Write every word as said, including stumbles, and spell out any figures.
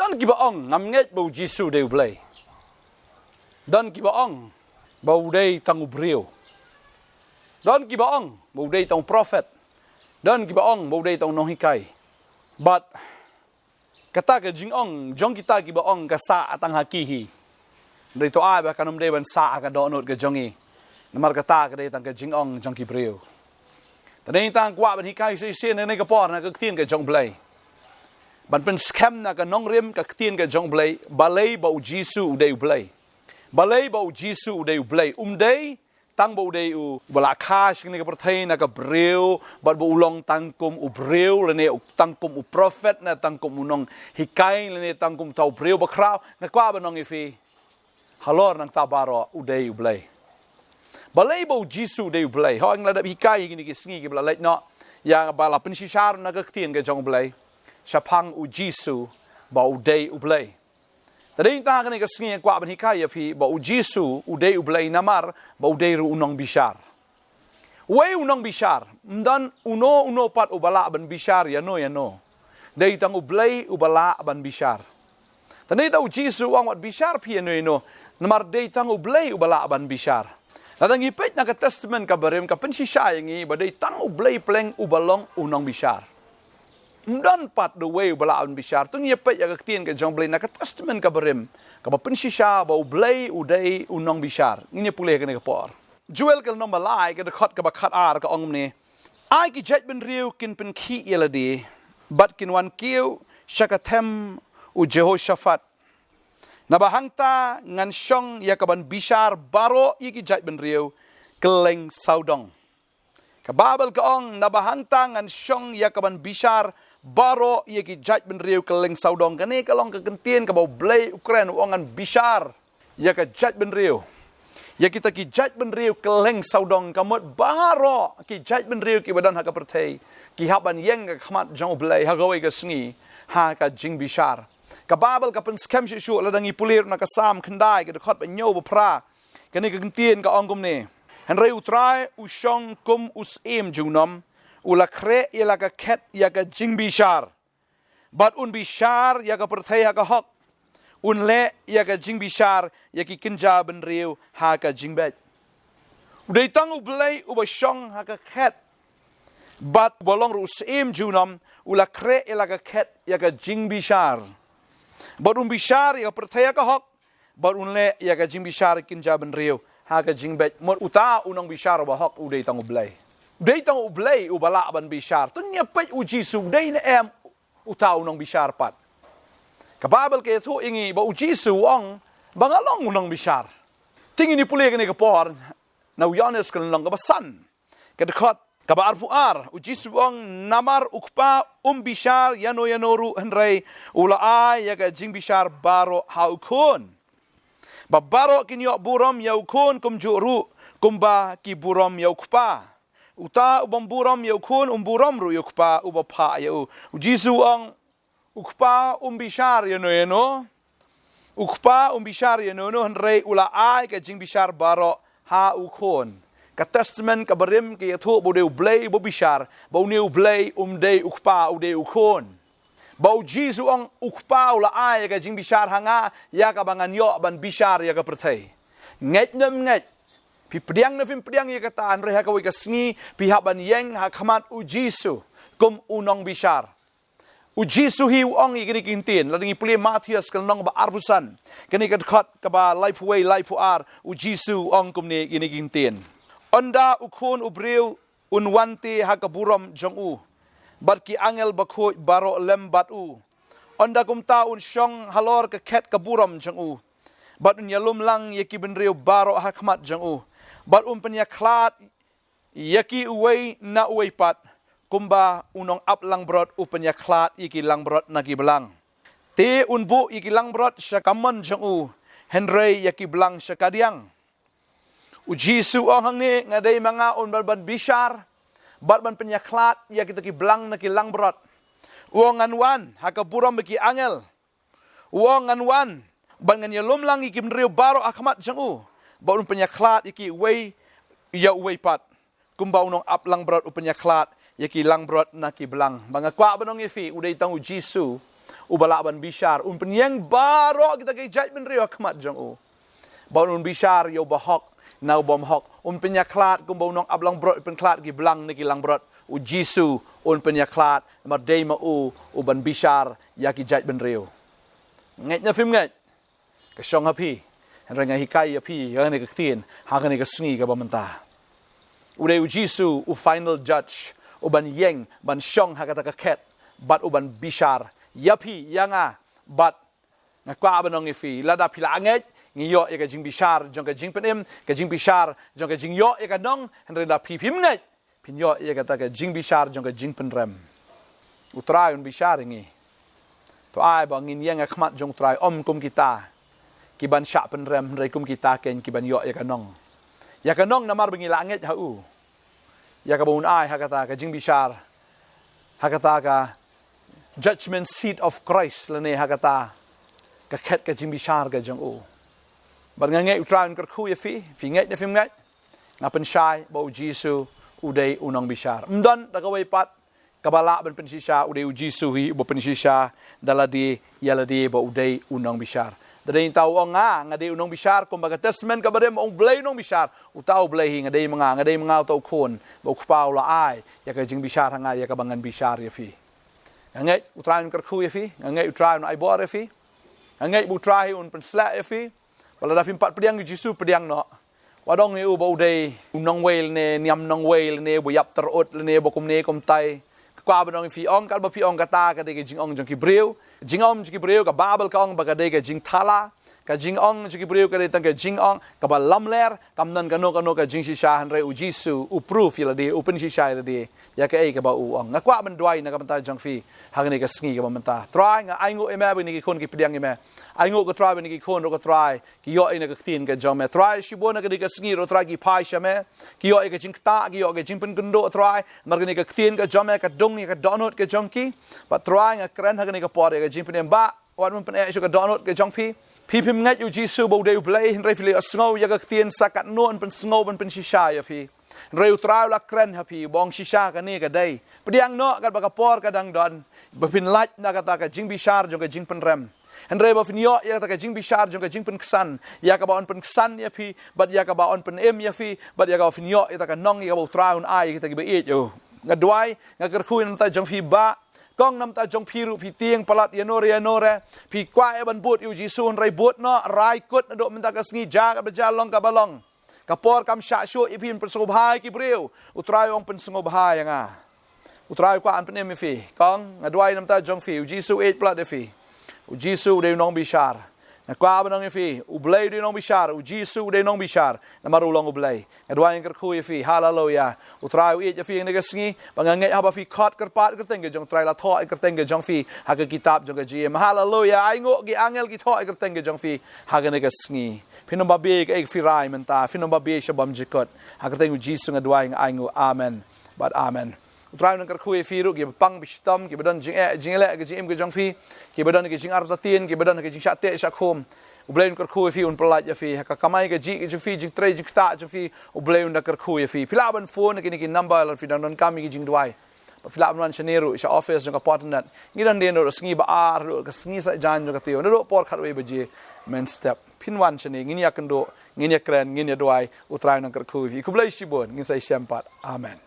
Don kiba ong, ngam ngeit ba u Jisu u dei u Blei. Don kiba ong ba u dei tang u briew. Don kiba ong ba u dei tang u prophet. Don kiba ong ba u dei tang u nonghikai. Bad kata ka jingong jong kita kiba ong ka sah tang ha ki hi. Dei to ai ba kan ym dei ban sah ha ka dohnud ka jong i. Namar kata ka dei tang ka jingong jong ki briew. Te dei tang kwah ban hikai shisien ne ka por na ka ktien ka jong u Blei. Ban pynskhem na ka nongrim ka ktien ka jong u Blei, balei ba u Jisu u dei u Blei. Balei ba u Jisu u dei u Blei. Um dei tang ba u dei u ba la kha sha kane ka pyrthei na ka briew, bad ba u long tang kum u briew, lane u tang kum u prophet, ne tang kum u nonghikai, lane tang kum uta u briew bakhraw, nga kwah ban ong ïa phi. Halor nangta baroh u dei u Blei. Balei ba u Jisu u dei u Blei. Hooid nga la dep hikai ïa kine ki sngi kiba la leit noh, ïa ba la pynshisha na ka ktien ka jong u Blei shaphang u Jisu ba u dei u Blei. Te dei tang ha kane ka sngi nga kwah ban hikai ïa phi ba u Jisu u dei u Blei namar ba u dei ruh u nongbishar. Uwei u nongbishar, ym don uno uno pat uba lah ban bishar ïano ïano. Dei tang u Blei uba lah ban bishar. Te dei tang u Jisu u ong wat bishar phi ïano ïano, namar dei tang u Blei uba lah ban bishar. Lada ngi peit na ka Testament kaba rim ka pynshisha ïa ngi ba dei tang u Blei pleng uba long u nongbishar. Ym don pat uwei uba lah ban bishar. To ngin ïa peit ïa ka ktien ka jong u Blei na ka Testament kaba rim kaba pynshisha ba u Blei u dei u nongbishar. Ngin ïa pule ha kane ka por. Joel ka lynnong ba lai ka dkhot kaba khatar ka ong kumne. Ai ki jaitbynriew kin pynkhih ïa lade bad kin wan kiew sha ka them u Jehoshaphat. Naba hangta ngan shong ïa kaban bishar baroh ïa ki jaitbynriew kylleng sawdong. Ka Baibl ka ong, naba hangta ngan shong ïa kaban bishar baroh ïa ki jaitbynriew kylleng sawdong. Kane ka long ka kyntien kaba u Blei u kren, u ong ngan bishar ïa ka jaitbynriew. Ïa kita ki jaitbynriew kylleng sawdong, ka mut baroh ki jaitbynriew kiba don ha ka pyrthei ki hap ban ïeng ha khmat jong u Blei ha kawei ka sngi ha ka jingbishar. Ka Baibl ka pynskhem shuh shuh lada ngi pule na ka Salm khyndai ka dkhot ba hynñiew ba phra. Kane ka kyntien ka ong kumne. Hynrei u Trai u shong kum u syiem junom, u la khreh ïa la ka khet ïa ka jingbishar. Bad un bishar ïa ka pyrthei ha ka hok. Un leh ïa ka jingbishar ïa ki kynja bynriew ha ka jingbeit. U dei tang u Blei uba shong ha ka khet. Bad uba long ruh u syiem junom, u la khreh ïa la ka khet ïa ka jingbishar. Bad un bishar ïa ka pyrthei ha ka hok. Bad un leh ïa ka jingbishar ïa ki kynja bynriew ha ka jingbeit. Mut uta u nongbishar uba hok u dei tang u Blei. U dei tang u Blei uba lah ban bishar. To ngin ïa peit u Jisu u dei ne em uta u nongbishar pat. Ka Baibl ka ïathuh ïa ngi ba u Jisu u ong ba nga long u nongbishar. Te ngin ïa pule kane ka por na u Ïoannis ka lynnong kaba san. Ka dkhot kaba arphew ar, u Jisu u ong, namar u Kpa um bishar ïano ïano ruh hynrei u la ai ïa ka jingbishar baroh ha u Khun. Ba baroh kin ïoh burom ïa u Khun kumjuh ruh kumba ki burom ïa u Kpa. Uta u bym burom ïa u Khun um burom ruh ïa u Kpa uba phah ïa u. U Jisu u ong, u Kpa um bishar ïano ïano. U Kpa um bishar ïano ïano hynrei u la ai ka jingbishar baroh ha u Khun. Ka Testament kaba rim ka ïathuh ba u dei u Blei uba bishar, ba une u Blei um dei u Kpa, u dei u Khun. Ba u Jisu u ong u Kpa u la ai ïa ka jingbishar ha nga ïa kaba ngan ïoh ban bishar ïa ka pyrthei. Ngeit ne ym ngeit, phi pdiang ne phim pdiang ïa kata, hynrei ha kawei ka sngi phi hap ban ïeng ha khmat u Jisu kum u nongbishar. U Jisu hi u ong ïa kine ki ktien, lada ngi pule Mathaios ka lynnong ba arphew san, kane ka dkhot kaba laiphew wei laiphew ar, u Jisu u ong kumne ïa kine ki ktien. Ynda u Khun u briew un wan te ha ka burom jong u, bad ki angel bakhuid baroh lem bad u. Ynda kumta un shong halor ka khet ka burom jong u. Bad un ïalum lang ïa ki bynriew baroh ha khmat jong u. Bad un pynïakhlad ïa ki uwei na uwei pat, kumba u nongap langbrot u pynïakhlad ïa ki langbrot na ki blang. Te un buh ïa ki langbrot sha ka mon jong u, hynrei ïa ki blang sha ka diang. U Jisu u ong hangne, nga dei ma nga un ban, ban bishar bad ban pynïakhlad ïa kita ki blang na ki langbrot. U ong ngan wan ha ka burom bad ki angel. U ong ngan wan bad ngan ïalum lang ïa ki bynriew baroh ha khmat jong u, bad un pynïakhlad ïa ki uwei ïa uwei pat, kumba u nongap langbrot u pynïakhlad ïa ki langbrot na ki blang. Ba nga kwah ban ong ïa phi, u dei tang u Jisu uba lah ban bishar, un pynïeng baroh kita ki jaitbynriew ha khmat jong u. Bad un bishar ïa u bahok na u bymhok, un pynïakhlad kumba u nongap langbrot u pynkhlad ki blang na ki langbrot, u Jisu un pynïakhlad, namar dei ma u u ban bishar ïa ki jaitbynriew. Ngeit ne phim ngeit? Ka shong ha phi. Hynrei nga hikai ïa phi ha kane ka ktien, ha kane ka sngi kaba mynta, u dei u Jisu u final judge, u ban ïeng, ban shong ha kata ka khet, bad u ban bishar ïa phi, ïa nga. Bad nga kwah ban ong ïa phi, lada phi la ngeit, ngi ïoh ïa ka jingbishar jong ka jingpynim, ka jingbishar jong ka jingïoh ïa ka nong. Hynrei lada phi phim ngeit, phin ïoh ïa kata ka jingbishar jong ka jingpynrem. U Trai un bishar ïa ngi. To ai ba ngin ïeng ha khmat jong u Trai, ym kum kita ki ban shah pynrem, hynrei kum kita keiñ ki ban ïoh ïa ka nong. Ïa ka nong namar ba ngi la ngeit ha u. Ïa kaba un ai ha kata ka jingbishar, ha kata ka judgment seat of Christ, lane ha kata ka khet ka jingbishar ka jong u. Bad nga ngeit u Trai un kyrkhu ïa phi, phi ngeit ne phim ngeit. Nga pynshai ba u Jisu u dei u nongbishar. Ym don da kawei pat kaba lah ban pynshisha, u dei u Jisu hi uba pynshisha da lade ïa lade ba u dei u nongbishar. Da dei uta u ong nga, nga dei u nongbishar, kumba ka Testament kaba rim ong Blei u nongbishar, uta u Blei hi, nga dei ma nga, nga dei ma nga uta u khun ba u Kpa u la ai ïa ka jingbishar ha nga, ïa kaba ngan bishar ïa phi. Nga ngeit u Trai un kyrkhu ïa phi, nga ngeit u Trai un ai bor ïa phi. Nga ngeit ba u Trai hi un pynshlur ïa phi. Ba lada phim pat pdiang ïa u Jisu, pdiang noh. Wat ong ïa u ba u dei u nongwei lane niam nongwei lane ba ïap tyrut lane ba kumne kumtai. Nga kwah ban ong ïa phi, ong katba phi ong kata ka dei ka jingong jong ki briew. Jingong jong ki briew, ka Baibl ka ong ba ka dei ka jingthala. Ka jingong jong ki briew ka dei tang ka jingong kaba lamler, kam don kano kano ka jingshisha, hynrei u Jisu u proof ïa lade, u pynshisha ïa lade ïa kaei kaba u ong. Nga kwah ban duwai na ka bynta jong phi ha kane ka sngi kaba mynta. Trai, nga ainguh ïa me ba kine ki khun ki pdiang ïa me. Ainguh ko Trai ba kine ki khun ruh ko Trai ki ïoh ïa ka ktien ka jong me. Trai, shibun na kane ka sngi ruh Trai ki phai sha me, ki ïoh ïa ka jingktah, ki ïoh ïa ka jingpynkynduh Trai. Namar kane ka ktien ka jong me ka dung ïa ka dohnud ka jong ki. Bad Trai, nga kren ha kane ka por ïa ka jingpynim ba wat men pyneh shuh ka dohnud ka jong phi. Phi phim ngeit ïa u Jisu ba u dei u Blei, hynrei phi la ïohsngew ïa ka ktien sa katno yn pynsngew ban pynshisha ïa phi. Hynrei u Trai u la kren ha phi, ba ong shisha kane ka dei. Pdiang noh katba ka por ka dang don ba phin lait na kata ka jingbishar jong ka jingpynrem. Hynrei ba phin ïoh ïa kata ka jingbishar jong ka jingpynksan, ïa kaba yn pynksan ïa phi, bad ïa kaba yn pynim ïa phi, bad ïa kaba phin ïoh ïa kata ka nong ïa kaba u Trai un ai ïa kita kiba ïeit ïa u. Nga duwai, nga kyrkhu ïa na ka bynta jong phi Bah. Kong, na ka bynta jong phi ruh phi tieng palat ïa no re ïa no re. Phi kwah ïa ban bud ïa u Jisu, hynrei bud noh, rai kut naduh mynta ka sngi, jia kaba jia, long kaba long. Ka por kam shah shuh ïa phi ban pynsngewbha ïa ki briew. U Trai u ong pynsngewbha ïa nga. U Trai u kwah ban pynim ïa phi. Kong, nga duwai na ka bynta jong phi, u Jisu u ïeit palat ïa phi. U Jisu u dei u nongbishar. Nga kwah ban ong ïa phi, u Blei u dei u nongbishar, u Jisu u dei u nongbishar, namar u long u Blei. Nga duwai, nga kyrkhu ïa phi. Haleluya. U Trai u ïeit ïa phi ha kane ka sngi. Ba nga ngeit haba phi khot kyrpad ïa ka kyrteng ka jong u Trai, la thoh ïa ka kyrteng ka jong phi ha ka kitab jong ka jingim. Haleluya. Ainguh ki angel ki thoh ïa ka kyrteng ka jong phi ha kane ka sngi. Phin ym babe kaei ka phi rai mynta, phin ym babe sha bymjukut. Ha ka kyrteng u Jisu nga duwai, nga ainguh. Amen bad amen. U Trai un nang kyrkhu ïa phi ruh kiba pang, ba shitom, kiba don jingeh jingeh ka jingim ka jong phi, kiba don ka jingartatien, kiba don ka jingshah teh shah khum. U Blei un kyrkhu ïa phi, un pyllait ïa phi ha ka kamai kajih ka jong phi, jingtrei jingktah jong phi. U Blei un nang kyrkhu ïa phi. Phi lah ban phone ha kine ki number lada phi dang donkam ïa ki jingduwai. Bad phi lah ban wan shane ruh sha office jong ka Port Rngut. Ngi don dien ruh sngi ba ar ruh, ka sngi Saitjaiñ jong ka taïew, naduh por khatwei baje mynstep. Phin wan shane, ngin ïakynduh, ngin ïakren, ngin ïaduwai. U Trai un nang kyrkhu ïa phi. Khublei shibun, ngin sa ïashem pat. Amen.